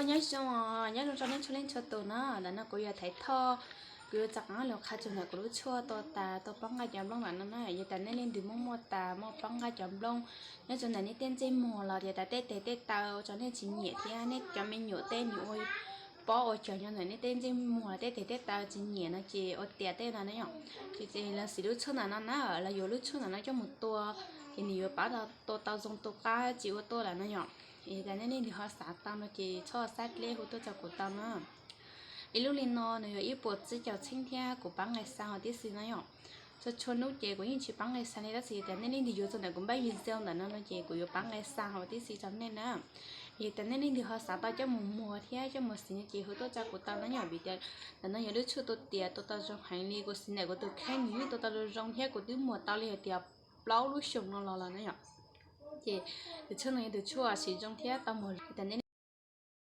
Nyob zoo, nyob zoo rau nej txhua leej txhua tus na. Ntawm no kuv yog Thaiv Thoj, kuv yuav rov qab los qha txog ntawm kuv lub tshuaj tua tas tua pob nqaij cov nplooj ntawm no na. Yog tias nej leej twg muaj muaj tas muaj pob nqaij cov nplooj nyob rau ntawm nej tej ntsej muag los yog tias tej tes tej taw ua rau nej tsis nyiam thiab nej cov me nyuam tej nws ua pob ua cos nyob ntawm nej tej ntsej muag tej tes tej taw tsis nyiam no ces ua tiav tej no na yom. Ces los siv lub tshuaj ntawm no na, los yuav lub tshuaj ntawm no coj mus tua, ces nws yuav pab tua tau zoo tua qab tsis ua tuaj lawm no yom. Es yog tias nej leej twg ho xav tau no ces txhob xav deb hu tuaj rau kuv tau na. Ib lub li no nws yog ib puas tsib caug txheeb thiab kuv pab nqe xa huv tib si na yom. Txhua txhua hnub ces kuv yeej tsis pab nqe xa li tab sis yog tias nej leej twg yuav txog ntawm kuv npab video ntawm no no ces kuv yuav pab nqe xa huv tib si rau nej na. Yog tias nej leej twg ho xav tau coj mus muag thiab coj mus siv no ces hu tuaj rau kuv tau na yom, vim tias ntawm no yog lub tshuaj tua tiav tua tau zoo heev li, kuv siv ntawm kuv tus kheej nws yeej tua tau zoo zoo thiab kuv twb muag tau li hais tias plaub lub xyoo no los lawm na yom. Ces tus tshuaj no yog tus tshuaj siv zoo thiab tau muag li tias nej